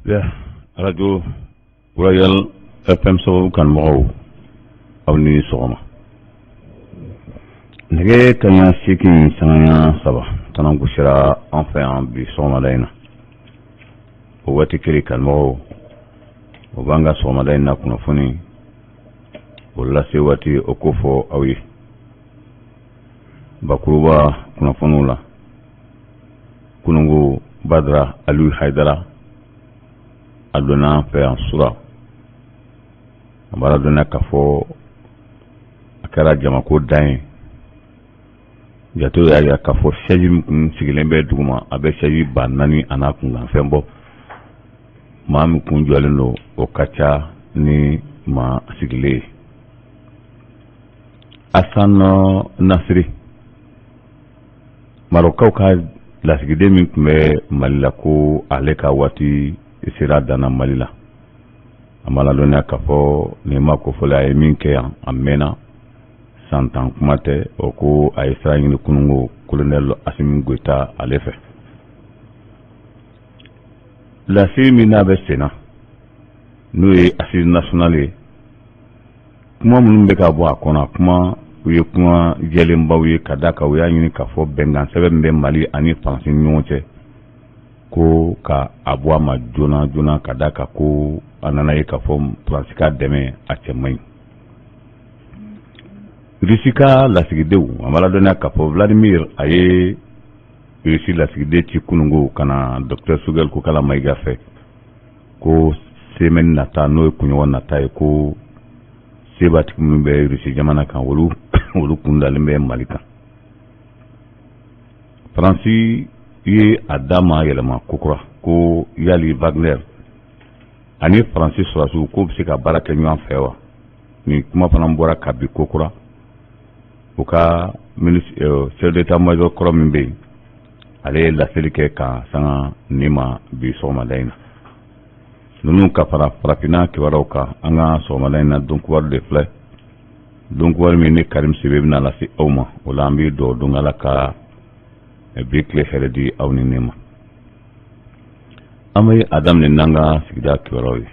Radio Royal FM sababu kanumɔgɔw, aw ni sɔgɔma. Nɛgɛ kaɲa 8 sanga 3 tana gosira an fɛ yan bi sɔgɔmada in na. O waati kelen, kanumɔgɔw, o b'an ka sɔgɔmada in na kunnafoni o lase waati o ko fɔ aw ye bakuruba kunnafoniw la. Kunungo, Badara Aliyu Hayidara a donna an fɛ yan sura. An b'a ladɔnniya k'a fɔ a kɛra jamako dan ye. Jatew y'a jira k'a fɔ chaise min kun sigilen bɛ duguma, a bɛ chaise 4000 a n'a kunkanfɛn bɔ. Maa min kun jɔlen don, o ka ca ni maa sigilen ye. Asan Nasiri, Marɔkaw ka lasigiden min tun bɛ Mali la, ko ale ka waati sera danna Mali la. An b'a ladɔnniya k'a fɔ nin ma kofɔlen a ye min kɛ yan, a mɛnna san 10 kuma tɛ. O ko a ye sira ɲini kunungo colonel Asimi Goyita ale fɛ. Lasiri min n'a bɛ sen na, n'o ye Assise nationale ye, kuma minnu bɛ ka bɔ a kɔnɔ, a kuma u ye kuma jɛlenbaw ye, ka da kan u y'a ɲini k'a fɔ bɛnkan sɛbɛn min bɛ Mali ani Faransi ni ɲɔgɔn cɛ, ko ka a bɔ a ma joona joona, ka da kan ko a nana ye k'a fɔ Faransi ka dɛmɛ, a cɛ man ɲi. Irisi ka lasigidenw, an b'a ladɔnniya k'a fɔ Vladimir a ye Irisi lasigiden ci kunungo ka na docteur Sogɛl Kokala Mayiga fɛ, ko semaine nata, n'o ye kunɲɔgɔn nata ye, ko sebatigi minnu bɛ Irisi jamana kan, olu kun dalen bɛ Mali kan. Faransi ye a da ma yɛlɛma kokura ko yali Wagner ani Faransi sɔrɔdasiw k'o bɛ se ka baara kɛ ɲɔgɔn fɛ wa? Nin kuma fana bɔra ka bi kokura. U ka chef d'état major kɔrɔ min bɛ yen, ale ye laseli kɛ ka sanga nin ma bi sɔgɔmada in na. Ninnu ka fara farafinna kibaruyaw kan, an ka sɔgɔmada in na don kibaru de filɛ, don kibaru min ni Karim Sibe bɛna lase aw ma. O la, an bɛ dugawu don Ala ka bi tile hɛrɛ di aw ni ne ma. An bɛ a daminɛ n'an ka sigida kibaruyaw ye.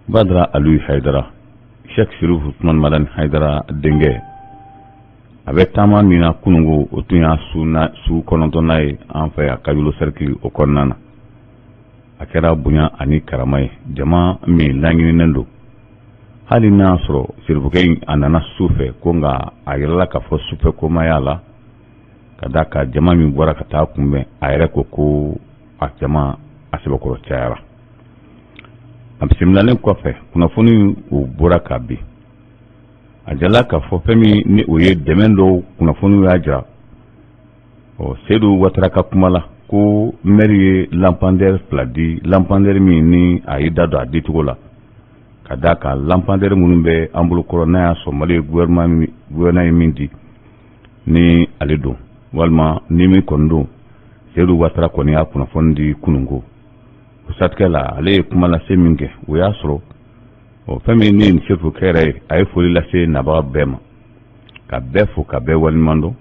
Badara Aliyu Hayidara, Sheikh Sirif Usman Madani Hayidara denkɛ, a bɛ taama min na kunungo, o tun y'a su kɔnɔntɔnna ye an fɛ yan Kajolo cercle o kɔnɔna na. A kɛra bonya ani karama ye, jama min laɲininen don. Hali n'a y'a sɔrɔ sirifukɛ in a nana su fɛ ko, nka a yirala k'a fɔ sufɛ komaya la, ka da ka jama min bɔra ka taa kunbɛn, a yɛrɛ ko ko a jama a sɛbɛkɔrɔ cayara. A bisimilalen kɔfɛ, kunnafoni o bɔra ka bin, a jala k'a fɔ fɛn min ni o ye dɛmɛ dɔw kunnafoniw y'a jira. Ɔ, Seyidu Watara ka kuma la, ko maire ye lampadaire fila di, lampadaire min ni a ye da don a dicogo la, ka da kan lampadaire minnu bɛ an bolo kɔrɔ, n'a y'a sɔrɔ Mali ye gouvernement ye min di ni ale don walima ni min kɔni don. Seyidu Watara kɔni y'a kunnafoni di kununko. O siratigɛ la, ale ye kuma lase min kɛ, o y'a sɔrɔ o fɛn min ni nin sefukɛ yɛrɛ ye, a ye foli lase nabaga bɛɛ ma, ka bɛɛ fo, ka bɛɛ waleɲuman dɔn,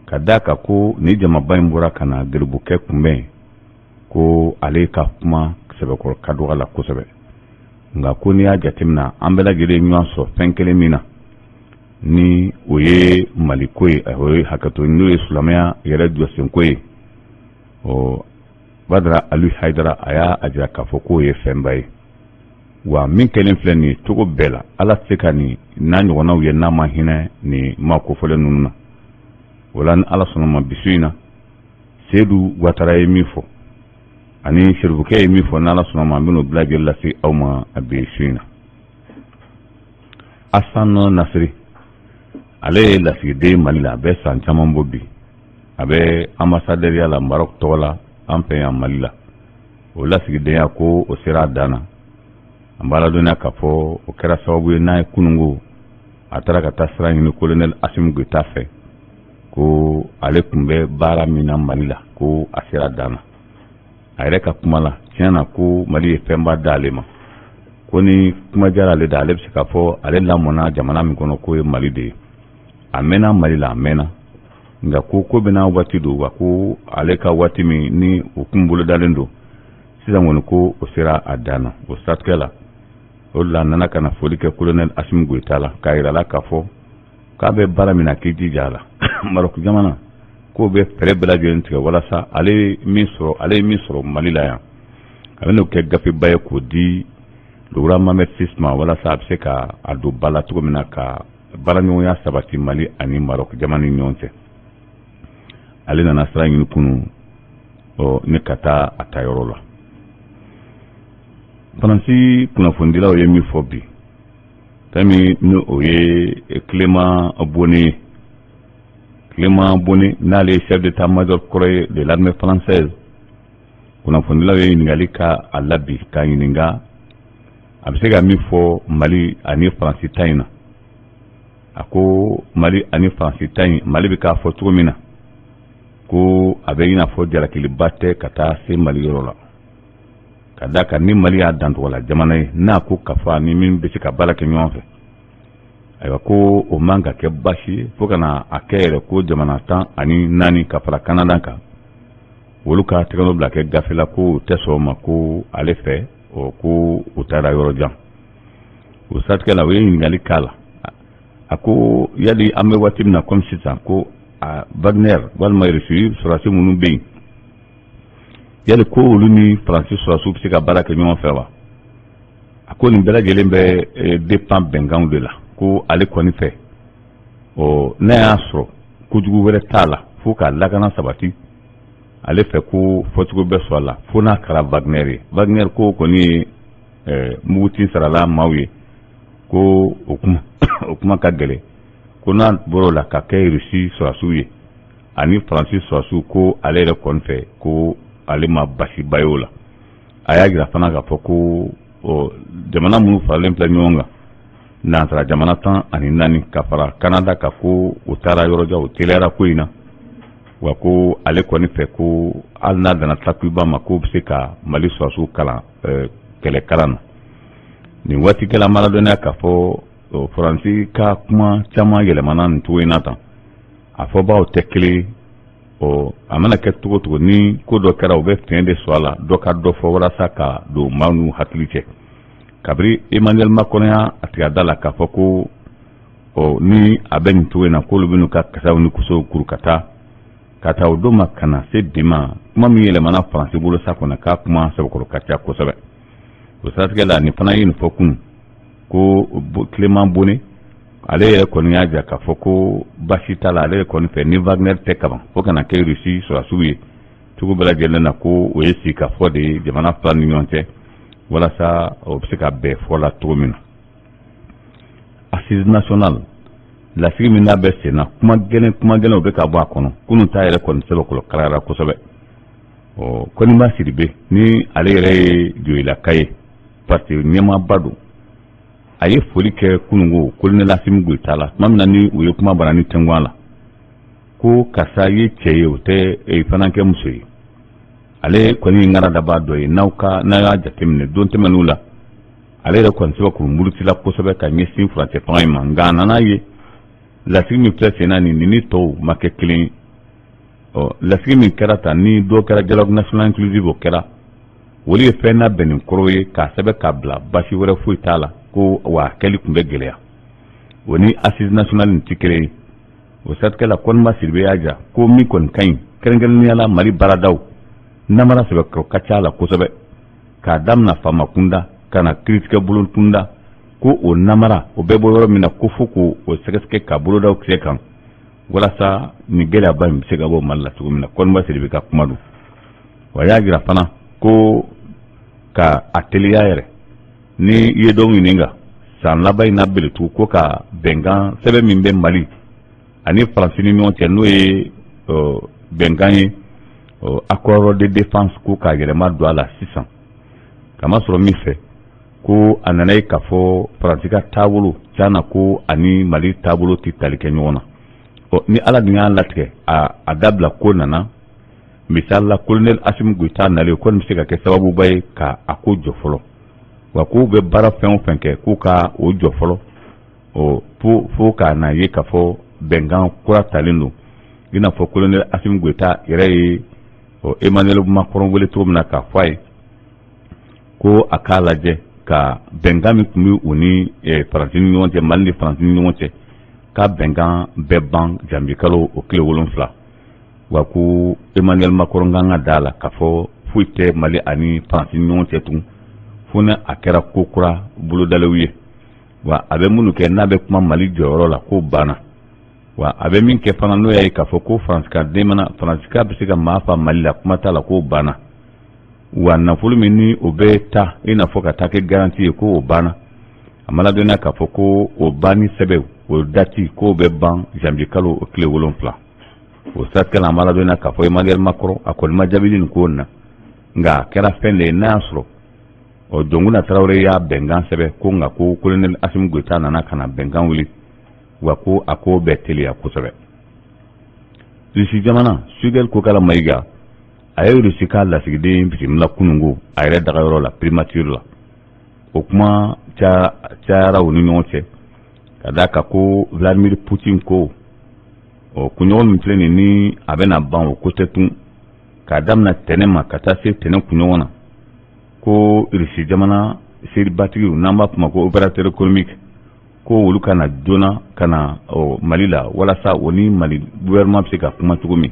ka da kan ko ni jamaba in bɔra ka na geribukɛ kunbɛn, ko ale ka kuma sɛbɛkɔrɔ ka dɔgɔ la kosɛbɛ. Nka ko n'i y'a jateminɛ, an bɛɛ lajɛlen ɲɔgɔn sɔrɔ fɛn kelen min na, ni o ye Maliko ye, o ye hakɛto, n'o ye silamɛya yɛrɛ jɔsenko ye. Ɔ, Badara Ali Hayidara a y'a jira k'a fɔ k'o ye fɛnba ye wa min kɛlen filɛ nin ye, cogo bɛɛ la Ala tɛ se ka nin n'a ɲɔgɔnnaw ye n'a ma hinɛ nin maa kofɔlen ninnu na. O la, ni Ala sɔnna ma, bisu in na, Seyidu Watara ye min fɔ ani serifukɛ ye min fɔ, n'Ala sɔnna ma, an bɛn'o bila lajɛlen lase aw ma bi su in na. Asan Nasiri, ale ye lasigiden Mali la, a bɛ san caman bɔ bi, a bɛ ambassadeur la Maroc tɔgɔ la an fɛ yan Mali la. O lasigidenya ko o sera a dan na. An b'a ladɔnniya k'a fɔ o kɛra sababu ye n'a ye kunungo a taara ka taa sira ɲini colonel Asimi Goyita fɛ, ko ale tun bɛ baara min na Mali la, ko a sera dan na. A yɛrɛ ka kuma la, tiɲɛ na, ko Mali ye fɛnba d'ale ma, ko ni kuma diyara ale da, ale bɛ se k'a fɔ ale lamɔna jamana min kɔnɔ, k'o ye Mali de ye. A mɛnna Mali la, a mɛnna, nka ko ko bɛna waati don wa, ko ale ka waati min ni o kun bolodalen don. Sisan kɔni ko o sera a dan na. O siratigɛ la, o de la a nana ka na foli kɛ kolonɛli Asimi Goyita la, k'a yira la k'a fɔ k'a bɛ baara min na, k'i jija a la. Marɔku jamana k'o bɛ fɛɛrɛ bɛɛ lajɛlen tigɛ walasa ale ye min sɔrɔ Mali la yan, a bɛn'o kɛ gafeba ye k'o di le roi Mohamed VI ma, walasa a bɛ se ka a don ba la cogo min na ka baaraɲɔgɔnya sabati Mali ani Marɔku jamana ni ɲɔgɔn cɛ. Ale nana sira ɲini kunun ɔ ne ka taa a ta yɔrɔ la. Faransi kunnafonidilaw ye min fɔ bi, fɛn min ni o ye Clément Bonne ye, Clément Bonne n'ale ye chef d'état major kɔrɔ ye de l'armée française, kunnafonidilaw ye ɲininkali ka a la bi k'a ɲininka a bɛ se ka min fɔ Mali ani Faransi ta in na. A ko Mali ani Faransi ta in, Mali bɛ k'a fɔ cogo min na ko a bɛ i n'a fɔ jalakiliba tɛ ka taa se Mali yɔrɔ la, ka d'a kan ni Mali y'a dantɔgɔla jamana ye, n'a ko k'a fɔ ni min bɛ se ka baara kɛ ɲɔgɔn fɛ, ayiwa, ko o man ka kɛ baasi ye, fo ka na a kɛ yɛrɛ ko jamana 14 ka fara Kanada kan, olu ka tɛgɛnɔ bila kɛ gafe la ko u tɛ sɔn o ma, ko ale fɛ ɔ ko u taara yɔrɔ jan. O siratigɛ la, u ye ɲininkali k'a la. A ko yali an bɛ waati min na komi sisan, ko a Wagner walima Russie sɔrɔdasi minnu bɛ yen, yali ko olu ni Faransi sɔrɔdasiw bɛ se ka baara kɛ ɲɔgɔn fɛ wa? A ko nin bɛɛ lajɛlen bɛ dépend bɛnkanw de la. Ko ale kɔni fɛ, ɔ n'a y'a sɔrɔ kojugu wɛrɛ t'a la fo ka lakana sabati, ale fɛ ko fɔcogo bɛ sɔrɔ a la, fo n'a kɛra Wagner ye. Wagner ko kɔni ye muguti sarala maaw ye, ko o kuma ka gɛlɛn. Ko n'a bɔra o la ka kɛ Russie sɔrɔdasiw ye ani Faransi sɔrɔdasiw, ko ale yɛrɛ kɔni fɛ ko ale ma basiba ye o la. A y'a jira fana k'a fɔ ko jamana minnu faralen filɛ ɲɔgɔn kan, nansara jamana 14 ka fara Kanada kan, ko u taara yɔrɔjan, u teliyara ko in na wa. Ko ale kɔni fɛ ko hali n'a danna Takuba ma, k'o bɛ se ka Mali sɔrɔdasiw kalan kɛlɛkalan na. Nin waati kɛla mara dɔnniya k'a fɔ Faransi ka kuma caman yɛlɛmana nin cogo in na tan, a fɔbaaw tɛ kelen. Ɔ a mana kɛ cogo cogo, ni ko dɔ kɛra, u bɛ fiɲɛ de sɔrɔ a la, dɔ ka dɔ fɔ walasa ka don maa n'u hakili cɛ. Kabiri Emmanuel Macron y'a tigɛ da la k'a fɔ ko ɔ ni a bɛ nin cogo in na, k'olu bɛ n'u ka kasaw ni kusow kuru ka taa o don ma ka na se bi ma, kuma min yɛlɛmana Faransi bolo sa kɔnɔ, k'a kuma sɛbɛkɔrɔ ka ca kosɛbɛ. O siratigɛ la, nin fana ye nin fɔ kunun ko Clément Bonne ale yɛrɛ kɔni y'a jira k'a fɔ ko baasi t'a la, ale yɛrɛ kɔni fɛ, ni Wagner tɛ kaban, fo ka na kɛ Russie sɔrɔdasiw ye cogo bɛɛ lajɛlen na, ko o ye sigikafɔ de ye jamana fila ni ɲɔgɔn cɛ, walasa o bɛ se ka bɛn fɔ la cogo min na. Assise nationale lasigi min n'a bɛ sen na, kuma gɛlɛn kuma gɛlɛn o bɛ ka bɔ a kɔnɔ. Kunun ta yɛrɛ kɔni sɛbɛkɔrɔ kalayara kosɛbɛ. Ɔ Koniba Sidibe, ni ale yɛrɛ ye Joyilaka ye, parti ɲɛmaaba don, a ye foli kɛ kununko colonel Asimi Goyita la tuma min na ni u ye kuma bara ni tɛnkunya la, ko karisa ye cɛ ye, o tɛ fana kɛ muso ye. Ale kɔni ye ŋaradaba dɔ ye. N'aw ka n'a y'a jateminɛ don tɛmɛn'u la, ale yɛrɛ kɔni sɛbɛn k'u murutila kosɛbɛ ka ɲɛsin furancɛ fanga in ma. Nka a nana ye lasigi min filɛ sen na nin ni tɔw ma kɛ kelen ye. Ɔ lasigi min kɛra tan, ni dɔ kɛra dialogue national inclusif, o kɛra olu ye fɛn labɛnnin kɔrɔ ye k'a sɛbɛn k'a bila, basi wɛrɛ foyi t'a la, ko wa a kɛli tun bɛ gɛlɛya. O ni assise nationale nin tɛ kelen ye. O siratigɛ la, Koniba Sidibe y'a jira ko min kɔni ka ɲi, kɛrɛnkɛrɛnnenya la Mali baaradaw namara sɛbɛkɔrɔ ka ca la kosɛbɛ, k'a damina faama kunda ka na kiiritigɛ bulon kunda, ko o namara o bɛ bɔ yɔrɔ min na, ko fo k'o sɛgɛsɛgɛ ka bolodaw kisɛ kan, walasa nin gɛlɛyaba in bɛ se ka bɔ Mali la cogo min na. Koniba Sidibe ka kuma don. Wa y'a jira fana ko ka a teliya yɛrɛ, ni i ye dɔ ɲininka san laban in na beletugu, ko ka bɛnkan sɛbɛn min bɛ Mali ani Faransi ni ɲɔgɔn cɛ, n'o ye bɛnkan ye accord de défense, ko k'a yɛlɛma don a la sisan, kamasɔrɔ min fɛ ko a nana ye k'a fɔ Faransi ka taabolo tiɲɛ na ko ani Mali taabolo tɛ tali kɛ ɲɔgɔn na. Ɔ ni Ala dun y'a latigɛ a dabila ko nana, misali la colonel Asimi Goyita nalen, ko nin bɛ se ka kɛ sababuba ye ka a ko jɔ fɔlɔ, wa k'u bɛ baara fɛn o fɛn kɛ, k'u ka o jɔ fɔlɔ, ɔ fo k'a na ye k'a fɔ bɛnkan kura talen don, i n'a fɔ colonel Asimi Goyita yɛrɛ ye Emmanuel Macron wele cogo min na k'a fɔ a ye. Ko a k'a lajɛ ka bɛnkan min tun bɛ u ni Faransi ni ɲɔgɔn cɛ, Mali ni Faransi ni ɲɔgɔn cɛ, k'a bɛnkan bɛɛ ban janvier kalo o tile 7. Wa ko Emmanuel Macron kan ka da la k'a fɔ foyi tɛ Mali ani Faransi ni ɲɔgɔn cɛ tun, fo ni a kɛra ko kura bolodalenw ye. Wa a bɛ minnu kɛ n'a bɛ kuma Mali jɔyɔrɔ la, k'o banna. Wa a bɛ min kɛ fana, n'o y'a ye k'a fɔ ko Faransi den mana, Faransi bɛ se ka maa fa Mali la, kuma t'a la, k'o banna. Wa nafolo min ni o bɛ ta i n'a fɔ ka taa kɛ garantie ye, ko o banna. A ma ladɔnniya k'a fɔ ko o banni sɛbɛn, o date, k'o bɛ ban janvier kalo o tile 7. O siratigɛ la, a ma ladɔnniya k'a fɔ Emmanuel Macron a kɔni ma jaabi nin ko in na, nka a kɛra fɛn de ye n'a y'a sɔrɔ ɔ Dioncounda Traoré y'a bɛnkan sɛbɛn ko, nka ko colonel Assimi Goïta nana ka na bɛnkan wuli, wa ko a ko bɛɛ teliya kosɛbɛ. Rusi jamana, Choguel Kokalla Maïga, a ye Rusi ka lasigiden bisimila kunungo a yɛrɛ dagayɔrɔ la, primature la. O kuma cayara u ni ɲɔgɔn cɛ, ka d'a kan ko Vladimir Poutine ko ɔ kunɲɔgɔn min filɛ nin ni a bɛna ban, o ko tɛ tun, k'a daminɛ tɛnɛ ma ka taa se tɛnɛ kunɲɔgɔn na, ko Rusi jamana seribatigiw, n'an b'a fɔ ma ko opérateur économique, ko olu ka na joona ka na Mali la, walasa o ni Mali gouvernement bɛ se ka kuma cogo min.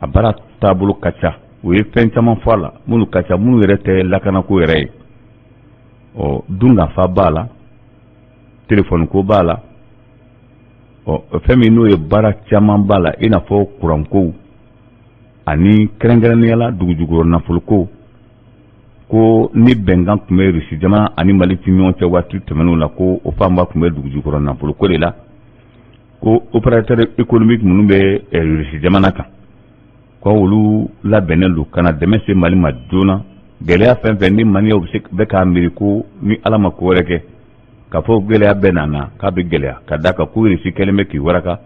A baara taabolo ka ca, u ye fɛn caman fɔ a la minnu ka ca, minnu yɛrɛ tɛ lakanako yɛrɛ ye. Ɔ dunkafa b'a la, telefɔni ko b'a la, ɔ fɛn min n'o ye baara caman b'a la, i n'a fɔ kurankow ani kɛrɛnkɛrɛnnenya la dugujukɔrɔ nafoloko. Ko ni bɛnkan tun bɛ Rusi jamana ani Mali ti ɲɔgɔn cɛ waati tɛmɛnenw la, ko o fanba tun bɛ dugujukɔrɔ nafoloko de la, ko opérateur économique minnu bɛ Rusi jamana kan, ko olu labɛnnen don ka na dɛmɛ se Mali ma joona. Gɛlɛya fɛn fɛn ni Maliyɛnw bɛ k'a miiri ko ni Ala ma ko wɛrɛ kɛ, k'a fɔ gɛlɛya bɛ na, k'a bɛ gɛlɛya, ka d'a kan ko Rusi kɛlen bɛ k'i waraka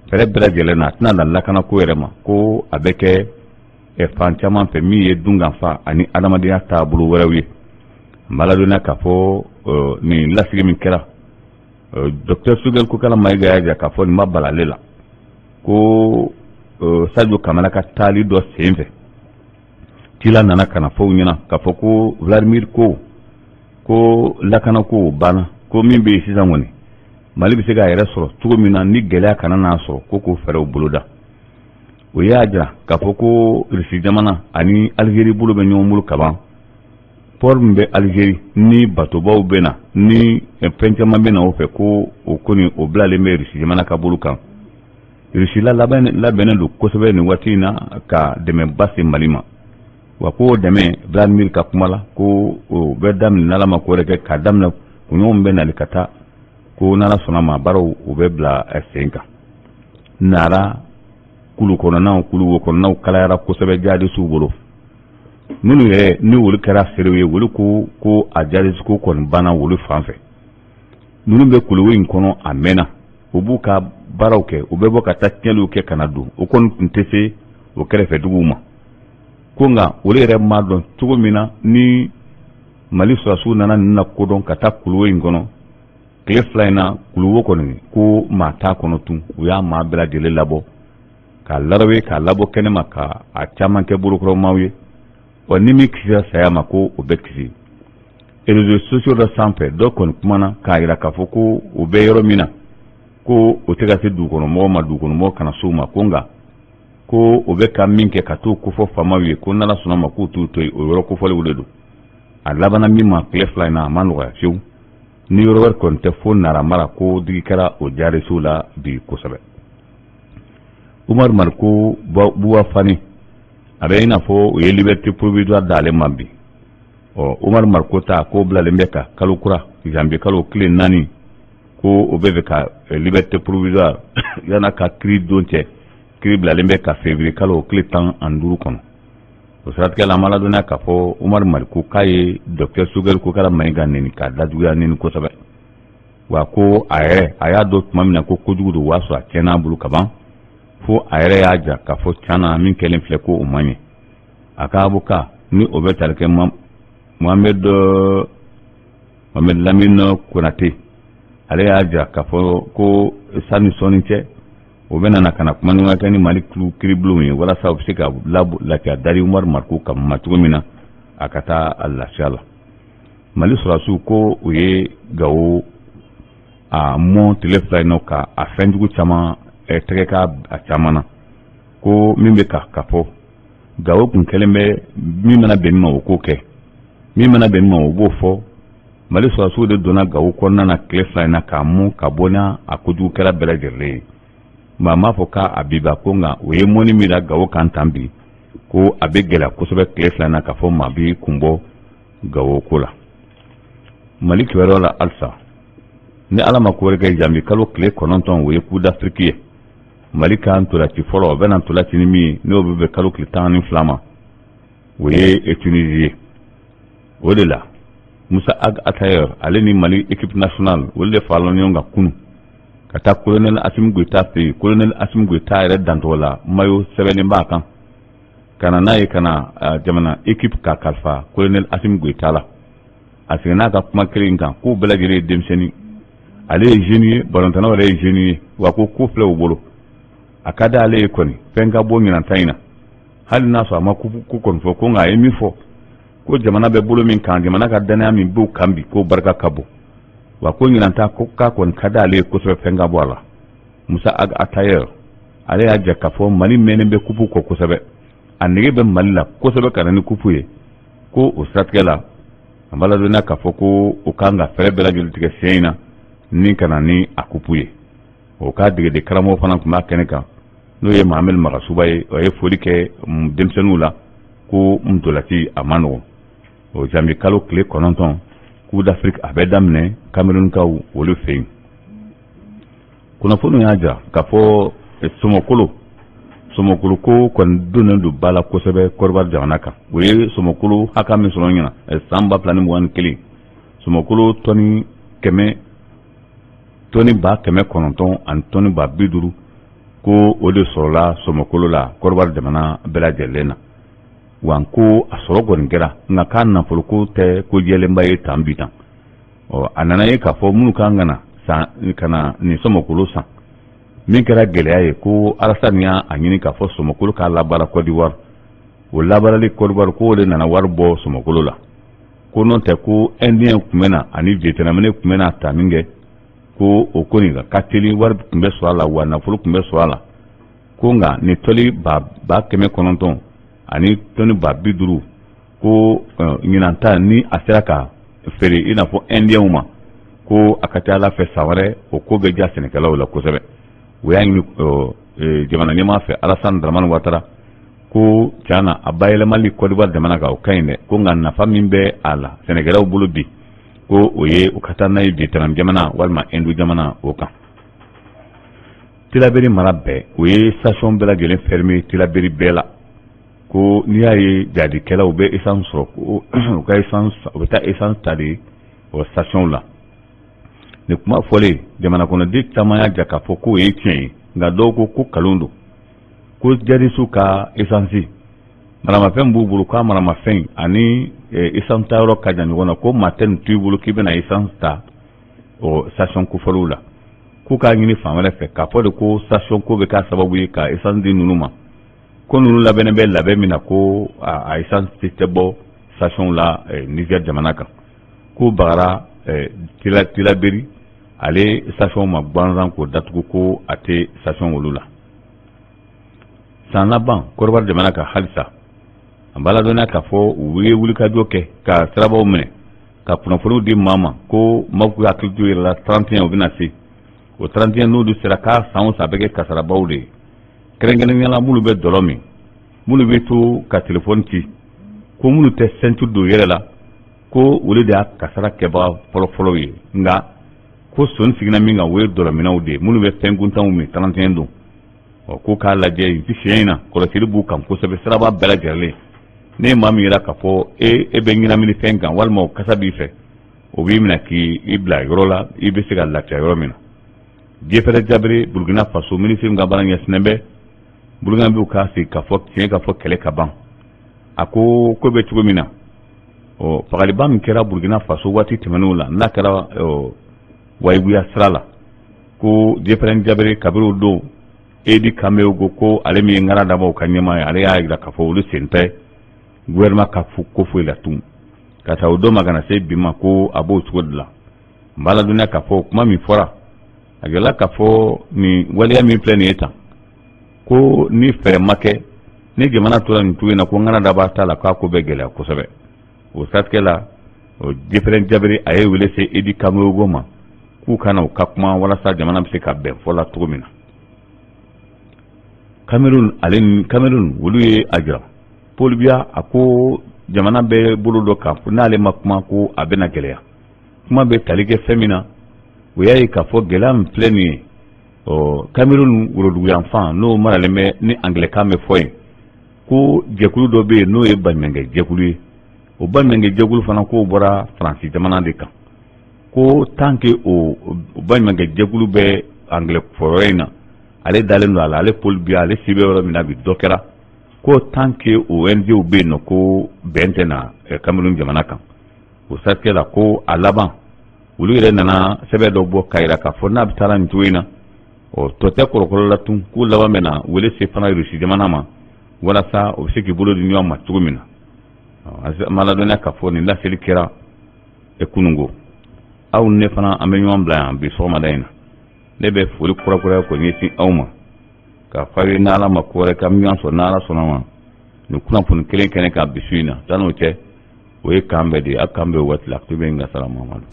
fɛɛrɛ bɛɛ lajɛlen na, a tɛna na lakanako yɛrɛ ma, ko a bɛ kɛ fan caman fɛ min ye dunkafa ani adamadenya taabolo wɛrɛw ye. N b'a ladɔnniya k'a fɔ nin lasigi min kɛra, docteur Choguel Kokalla Maïga y'a jira k'a fɔ nin ma bala ale la, ko Sadio Kamara ka taali dɔ sen fɛ, cila nana ka na fɔ u ɲɛna k'a fɔ ko Vladimir ko lakanako banna, ko min bɛ yen sisan kɔni, Mali bɛ se k'a yɛrɛ sɔrɔ cogo min na ni gɛlɛya kana n'a sɔrɔ, ko k'o fɛɛrɛw boloda. O y'a jira k'a fɔ ko Rusi jamana ani Algérie bolo bɛ ɲɔgɔn bolo kaban. Port min bɛ Algérie ni batobaw bɛ na ni fɛn caman bɛ na o fɛ, ko o kɔni o bilalen bɛ Rusi jamana ka bolo kan. Rusi la labɛnnen don kosɛbɛ nin waati in na ka dɛmɛba se Mali ma. Wa ko dɛmɛ, Vladimir ka kuma la, ko o bɛ daminɛ n'Ala ma ko wɛrɛ kɛ, k'a daminɛ kunɲɔgɔn bɛ nali ka taa, ko n'Ala sɔnna ma, baaraw o bɛ bila sen kan. Nara kulu kɔnɔnaw, kuluwo kɔnɔnaw kalayara kosɛbɛ jihadisiw bolo. Minnu yɛrɛ ni olu kɛra seerew ye, olu ko a jihadisi ko kɔni banna olu fan fɛ. Ninnu bɛ kuluwo in kɔnɔ a mɛnna, u b'u ka baaraw kɛ, u bɛ bɔ ka taa tiɲɛliw kɛ ka na don, o kɔni tun tɛ se o kɛrɛfɛ duguw ma. Ko nka olu yɛrɛ m'a dɔn cogo min na ni Mali sɔrɔdasiw nana ninnu na kodɔn ka taa kuluwo in kɔnɔ tile 2 in na. Kuluwo kɔni, ko maa t'a kɔnɔ tun, u y'a maa bɛɛ lajɛlen labɔ k'a larawe, k'a labɔ kɛnɛma, ka a caman kɛ bolokɔrɔmaw ye. Wa ni min kisira saya ma, ko o bɛ kisi. Réseaux sociaux dɔ sanfɛ, dɔ kɔni kumana k'a jira k'a fɔ ko o bɛ yɔrɔ min na, ko o tɛ ka se dugukɔnɔmɔgɔw ma, dugukɔnɔmɔgɔw kana s'u ma, ko nka ko o bɛ ka min kɛ ka t'o kofɔ faamaw ye, ko n'Ala sɔnna ma, k'u t'u to yen. O yɔrɔ kofɔlenw de don. A labanna min ma tile 2 in na, a ma nɔgɔya fiyewu. Ni yɔrɔ wɛrɛ kɔni tɛ, fo Nara mara, ko digi kɛra o jihadisiw la bi kosɛbɛ. Umaru Mariko Buwa Fane, a bɛ i n'a fɔ u ye liberté provisoire d'ale ma bi. Ɔ Umaru Mariko ta ko bilalen bɛ ka kalo kura janvier kalo tile 4, ko o bɛ fɛ ka liberté provisoire yan'a ka kiri don cɛ. Kiri bilalen bɛ ka février kalo tile 15 kɔnɔ. O siratigɛ la, an b'a ladɔnniya k'a fɔ Umaru Mariko k'a ye docteur Choguel Kokalla Maïga neni, k'a dajuguya neni kosɛbɛ. Wa ko a yɛrɛ a y'a dɔn tuma min na ko kojugu don, o y'a sɔrɔ a tiɲɛna a bolo kaban, fo a yɛrɛ y'a jira k'a fɔ tiɲɛ na, min kɛlen filɛ, ko o man ɲɛ. A ka avocat ni o bɛ tali kɛ Mohamed Lamine Konate, ale y'a jira k'a fɔ ko sani sɔɔni cɛ, o bɛ nana ka na kumaɲɔgɔnya kɛ ni Mali kiiribulonw ye, walasa u bɛ se ka lafiya dari Umaru Mariko ka ma cogo min na. a ka taa a lafiya la. Mali sɔrɔdasiw ko u ye Gawo a mɔn tile 2 in na ka a fɛnjugu caman tɛgɛ k'a a caman na, ko min bɛ ka fɔ Gawo kun kɛlen bɛ min mana bɛn min ma o k'o kɛ, min mana bɛn min ma o b'o fɔ. Mali sɔrɔdasiw de donna Gawo kɔnɔna na tile 2 in na k'a mɔn ka bɔ n'a a kojugukɛla bɛɛ lajɛlen ye. Maa m'a fɔ k'a biba ko, nka o ye mɔni min da Gawo kan tan bi, ko a bɛ gɛlɛya kosɛbɛ tile 2 in na k'a fɔ maa b'i kun bɔ Gawo ko la. Mali kibaruya la halisa, ni Ala ma ko wɛrɛ kɛ, janvier kalo tile 9, o ye Coupe d'Afrique ye. Mali ka ntolaci fɔlɔ, o bɛna ntolaci ni min ye, n'o bɛ bɛn kalo tile 12 ma, o ye Tunisie ye. O de la Musa Ag Attaher, ale ni Mali équipe nationale, olu de farala ɲɔgɔn kan kunun ka taa colonel Assimi Goïta fɛ yen. Colonel Assimi Goïta yɛrɛ dantɔgɔ la maillot sɛbɛnnen b'a kan ka na n'a ye ka na jamana équipe ka kalifa colonel Assimi Goïta la. A seginna n'a ka kuma kelen kan k'u bɛɛ lajɛlen ye denmisɛnnin, ale ye jeune ye, balontannaw yɛrɛ ye jeune ye, wa ko ko filɛ u bolo, a ka di ale ye kɔni fɛn ka bɔ ɲinan ta in na, hali n'a sɔrɔ a ma ko kɔni fɔ ko, nka a ye min fɔ ko jamana bɛ bolo min kan, jamana ka danaya min b'u kan bi, k'o barika ka bon, wa ko ɲinan ta ko k'a kɔni ka di ale ye kosɛbɛ fɛn ka bɔ a la. Musa Ag Attaher, ale y'a jira k'a fɔ Mali mɛnnen bɛ kupu kɔ kosɛbɛ, a nege bɛ Mali la kosɛbɛ ka na ni kupu ye, ko o siratigɛ la an b'a ladɔnniya k'a fɔ ko o kan ka fɛɛrɛ bɛɛ lajɛlen tigɛ sen in na ni ka na ni a kupu ye. O ka degeden karamɔgɔ fana tun b'a kɛnɛ kan, n'o ye Mohamed Magasuba ye. O ye foli kɛ denmisɛnninw la ko ntolaci a ma nɔgɔn. O janvier kalo tile 9, Coupe d'Afrique a bɛ daminɛ Camerounkaw olu fɛ yen. Kunnafoniw y'a jira k'a fɔ sɔmɔkolo ko kɔni donnen don ba la kosɛbɛ Côte d'Ivoire jamana kan. O ye sɔmɔkolo hakɛ min sɔrɔ ɲinan san 2021, sɔmɔkolo tɔni kɛmɛ, tɔni 900,000 ani tɔni 50,000, ko o de sɔrɔla sɔmɔkolo la Côte d'Ivoire jamana bɛɛ lajɛlen na. Wa ko a sɔrɔ kɔni kɛra, nka k'a nafoloko tɛ ko jɛlenba ye tan bi tan. Ɔ a nana ye k'a fɔ minnu kan ka na san ka na nin sɔmɔkolo san, min kɛra gɛlɛya ye, ko Alassane y'a ɲini k'a fɔ sɔmɔkolo k'a labaara Côte d'Ivoire. O labaarali Côte d'Ivoire, ko o de nana wari bɔ sɔmɔkolo la, ko n'o tɛ ko Indien tun bɛ na ani Vietnamien tun bɛ na ta min kɛ, ko o ko nin ka teli, wari tun bɛ sɔrɔ a la, wa nafolo tun bɛ sɔrɔ a la, ko nka nin tɔli 900,000 ani tɔni 50,000, ko ɲinan ta ni a sera ka feere i n'a fɔ Indienw ma, ko a ka ca Ala fɛ san wɛrɛ o ko bɛ diya sɛnɛkɛlaw la kosɛbɛ. O y'a ɲini jamana ɲɛmaa fɛ Alassane Dramane Ouattara ko tiɲɛ na a bayɛlɛmali Côte d'Ivoire jamana kan, o ka ɲi dɛ, ko nka nafa min bɛ a la sɛnɛkɛlaw bolo bi, ko o ye u ka taa n'a ye Vietnam jamana walima Inde jamana o kan. Tillabéri mara bɛɛ, o ye station bɛɛ lajɛlen fermé Tillabéri bɛɛ la, ko n'i y'a ye jadikɛlaw bɛ essence sɔrɔ, ko u ka essence, u bɛ taa essence ta de o station la. Nin kuma fɔlen, jamana kɔnɔden caman y'a jira k'a fɔ k'o ye tiɲɛ ye, nka dɔw ko ko nkalon don, ko jadisiw ka essence maramafɛn b'u bolo, k'a maramafɛn ani essence ta yɔrɔ ka jan ɲɔgɔn na, ko maa tɛ nin to i bolo k'i bɛna essence ta o station kofɔlenw la, k'u k'a ɲini fan wɛrɛ fɛ, k'a fɔ de ko station ko bɛ k'a sababu ye ka essence di ninnu ma, ko ninnu labɛnnen bɛ labɛn min na, ko a essence tɛ bɔ station la Niger jamana kan, ko bagara Tillabéri ale station ma gansan k'o datugu, ko a tɛ station olu la. San laban Côte d'Ivoire jamana kan halisa, an b'a ladɔnniya k'a fɔ u ye wulikajɔ kɛ ka sirabaw minɛ ka kunnafoniw di maa ma, ko maaw k'u hakili to yɛrɛ la, 31 o bɛna se. O 31 n'olu sera, k'a san o san a bɛ kɛ kasarabaw de ye, kɛrɛnkɛrɛnnenya la minnu bɛ dɔlɔ min, minnu bɛ to ka telefɔni ci, ko minnu tɛ ceinture don yɛrɛ la, ko olu de y'a kasara kɛbaga fɔlɔfɔlɔ ye. Nka ko sɔni siginna min kan, o ye dɔlɔminɛw de ye, minnu bɛ fɛn kuntanw min 31 don. Ɔ ko k'a lajɛ siɲɛ in na, kɔlɔsili b'u kan kosɛbɛ siraba bɛɛ lajɛlen. Ne ye maa min yira k'a fɔ e bɛ ɲɛnamini fɛn kan walima o kasa b'i fɛ, o b'i minɛ k'i bila yɔrɔ la i bɛ se ka lafiya yɔrɔ min na. Dieuferre Diabré, Burkina Faso minisiri min ka baara ɲɛsinnen bɛ Burukinabew ka sigi ka fɔ tiɲɛ ka fɔ kɛlɛ ka ban, a ko ko bɛ cogo min na, ɔ fagaliba min kɛra Burkina Faso waati tɛmɛnenw la, n'a kɛra wayiguya sira la, ko Dieuferre Diabré kabini o don Edi Kameyo ko ale min ye ŋara dabaw ka ɲɛmaa ye, ale y'a jira k'a fɔ olu sen tɛ. gouvernement ka ko foyi la tun. Ka taa o don ma ka na se bi ma, ko a b'o cogo de la. N b'a ladɔnniya k'a fɔ kuma min fɔra, a yirala k'a fɔ nin waleya min filɛ nin ye tan, ko ni fɛɛrɛ ma kɛ, ni jamana tora nin cogo in na, ko ŋana da b'a ta la, k'a ko bɛ gɛlɛya kosɛbɛ. O siratigɛ la, o Jefferin Jabiri, a ye wele se Idi Kamoyogo ma k'u ka na u ka kuma walasa jamana bɛ se ka bɛn fɔ la cogo min na. Cameroun, ale ni Cameroun, olu ye a jira Paul Biya, a ko jamana bɛ bolo dɔ kan, n'ale ma kuma, ko a bɛna gɛlɛya. Kuma bɛ tali kɛ fɛn min na, o y'a ye k'a fɔ gɛlɛya min filɛ nin ye, ɔ Cameroun woroduguyanfan, n'o maralen bɛ ni angilɛkan bɛ fɔ yen, ko jɛkulu dɔ bɛ yen, n'o ye baɲumankɛ jɛkulu ye. O baɲumankɛ jɛkulu fana, k'o bɔra Faransi jamana de kan, ko tant que o baɲumankɛ jɛkulu bɛ angilɛ fɔyɔrɔ in na, ale dalen don a la, ale Paul Biya, ale si bɛ yɔrɔ min na bi, dɔ kɛra ko tant que o ONG bɛ yen nɔ, ko bɛn tɛ na Cameroun jamana kan. O siratigɛ la, ko a laban, olu yɛrɛ nana sɛbɛn dɔ bɔ k'a jira k'a fɔ n'a bɛ taara nin cogo in na, ɔ tɔ tɛ kɔrɔkɔrɔ la tun, k'u laban bɛ na wele se fana Rusi jamana ma walasa o bɛ se k'i bolo di ɲɔgɔn ma cogo min na. An b'a ladɔnniya k'a fɔ nin laseli kɛra kununko. Aw ni ne fana, an bɛ ɲɔgɔn bila yan bi sɔgɔmada in na. Ne bɛ foli kurakuraya ko ɲɛsin aw ma k'a fɔ aw ye, n'Ala ma ko wɛrɛ kɛ, an bɛ ɲɔgɔn sɔrɔ n'Ala sɔnna ma nin kunnafoni kelen kɛnɛ kan bi su in na. Taa n'o cɛ, o ye k'an bɛɛ de ye. Aw k'an bɛn o waati la. Tubi n ka sara Mamadu.